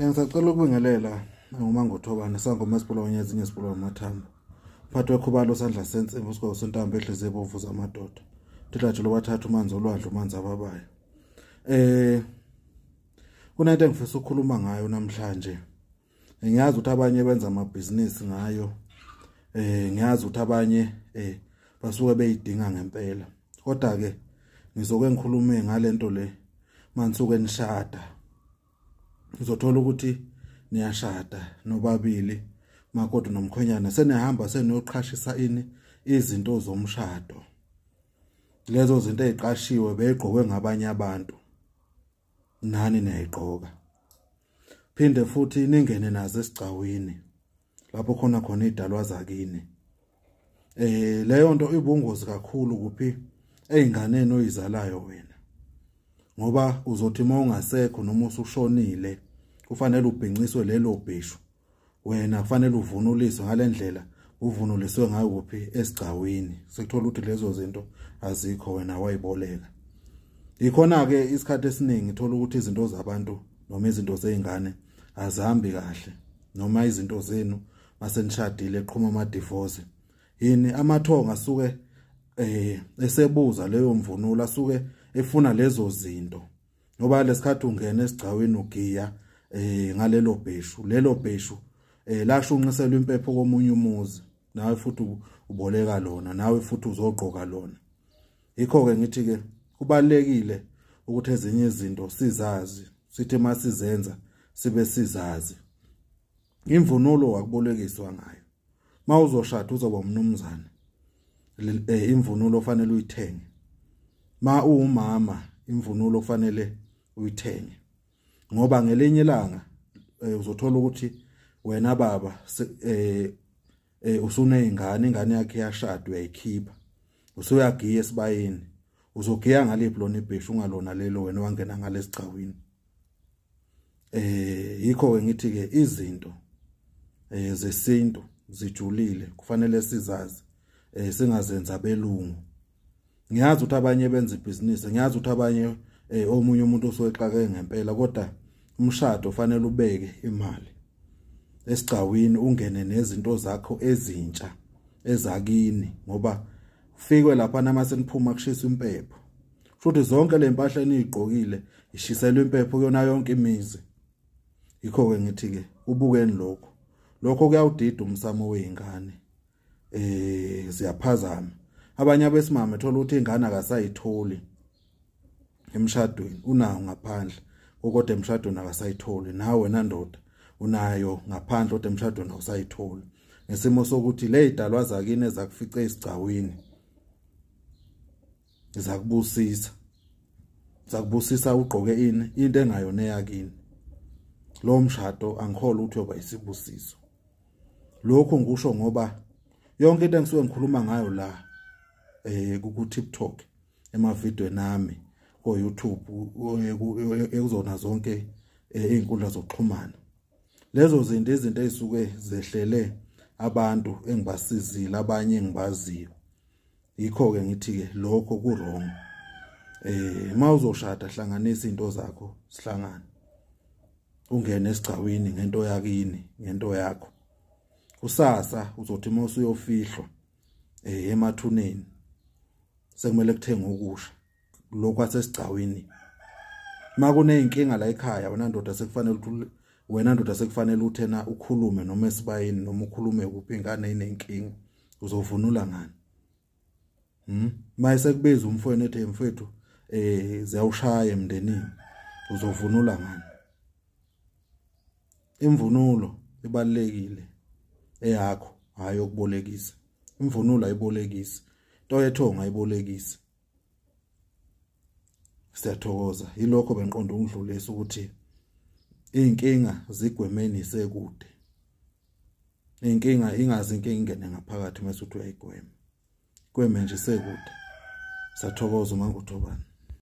Ngisacela ukubingelela nguMangothobane sangoma esibulawa nyezinye esibulawa amathambo. Mphathi wekhubalo sandla sensimbi usigqoko sentambo ehlezi ebovu zamadoda. Thilajo lobathathu manzi olwandle manzi ababayo. Kunento engifisa ukukhuluma ngayo namhlanje. Ngiyazi ukuthi abanye benza amabhizinisi ngayo. Ngiyazi ukuthi abanye basuke beyidinga ngempela. Kodwa ke ngizoke ngikhulume ngalento le manisuke nishada. Uzothola ukuthi niyashada nobabili makoti nomkhwenyana senihamba seniyoqhashisa ini izinto zomshado. Lezo zinto eziqashiwe beyigqokwe ngabanye abantu nani niyayigqoka. Phinde futhi ningene nazo esigcawini lapho khona khona idalwa zakini. Leyo nto ibungozi kakhulu kuphi einganeni oyizalayo wena. Ngoba uzothi mawungasekho noma usushonile kufanele ubhinciswe lelo bhisho. Wena kufanele uvunuliswe ngalendlela uvunuliswe ngayo kuphi esigcawini. Sekuthola ukuthi lezo zinto azikho wena wayiboleka. Ikhona ke isikhathi esiningi uthola ukuthi izinto zabantu noma izinto zeingane azihambi kahle noma izinto zenu masenishadile eqhuma ama divorce. Yini amathonga asuke esebuza leyo mvunulo asuke efuna lezo zinto. Ngoba lesikhathi ungena esigcawini ugiya ngalelo bheshu, lelo bheshu lashunqiselwa impepho komunye umuzi, nawe futhi uboleka lona, nawe futhi uzogqoka lona. Yikho ke ngithi ke kubalekile ukuthi ezinye izinto sizazi, sithi masizenza sibe sizazi. Imvunulo wakubolekiswa ngayo. Mawuzoshada uzoba umnumzane, imvunulo ofanele uyithenge. Ma uwumama imvunulo ofanele uyithenge. Ngoba ngelinye ilanga uzothola ukuthi wena baba usuneyingane, ingane yakhe iyashada uyayikhipha. Usuyagiya esibayeni. Uzogiya ngaliphi lona ibheshu ungalona lelo wena wangena ngalesigcawini. Yikho ke ngithi ke izinto zesintu zijulile kufanele sizazi, singazenza belungu. Ngiyazi ukuthi abanye benza ibhizinisi, ngiyazi ukuthi abanye omunye umuntu osexake ngempela, kodwa umshado ufanele ubeke imali esigcawini ungene nezinto zakho ezintsha ezakini, ngoba ufikwe lapha nama seniphuma kushisa impepho. Futhi zonke le mpahla eniyigqokile ishiselwe impepho kuyona yonke imizi. Yikho ke ngithi ke ubukeni lokho. Lokho kuyawudida umsamo weingane. Siyaphazama. Abanye abesimame thola ukuthi ingane akasayitholi emshadweni, unayo ngaphandle, kodwa emshadweni akasayitholi. Nawe wena ndoda unayo ngaphandle kodwa emshadweni awusayitholi. Ngesimo sokuthi le idalwa zakini ezakufice esigcawini izakubusisa. Zakubusisa ugqoke ini into engayona eyakini. Lo mshado angikholwa ukuthi uyoba isibusiso. Lokho ngisho ngoba yonke into engisuke ngikhuluma ngayo la ku TikTok, emavidweni nami, ko YouTube, ekuzona zonke izinkundla zokuxhumana. Lezo zinto izinto ezisuke zehlele abantu engibasizile, abanye engibaziyo. Yikho ke ngithi ke lokho ku wrong. Mawuzoshada hlanganisa izinto zakho sihlangane. Ungene esigcawini ngento yakini, ngento yakho. Kusasa uzothi mawusuyofihlwa emathuneni sekumele kuthenge ukusha lokho asesigcawini. Makuneyinkinga la ekhaya wena ndoda sekufanele ukuthi wena ndoda sekufanele uthena ukhulume noma esibayeni noma ukhulume kuphi ingane inenkinga, uzovunula ngani? Maye sekubiza umfowenu ethi mfethu ziyawushaya emndenini, uzovunula ngani? Imvunulo ibalekile eyakho, hayi ukubolekisa. Imvunulo ayibolekisi, into yethonga ayibolekisi. Siyathokoza. Yilokho benqonda ukudlulisa ukuthi inkinga zigwemeni sekude. Inkinga ingazi inkinga ingene ngaphakathi mase uthi uyayigwema. Gweme nje sekude. Siyathokoza uMangothobane.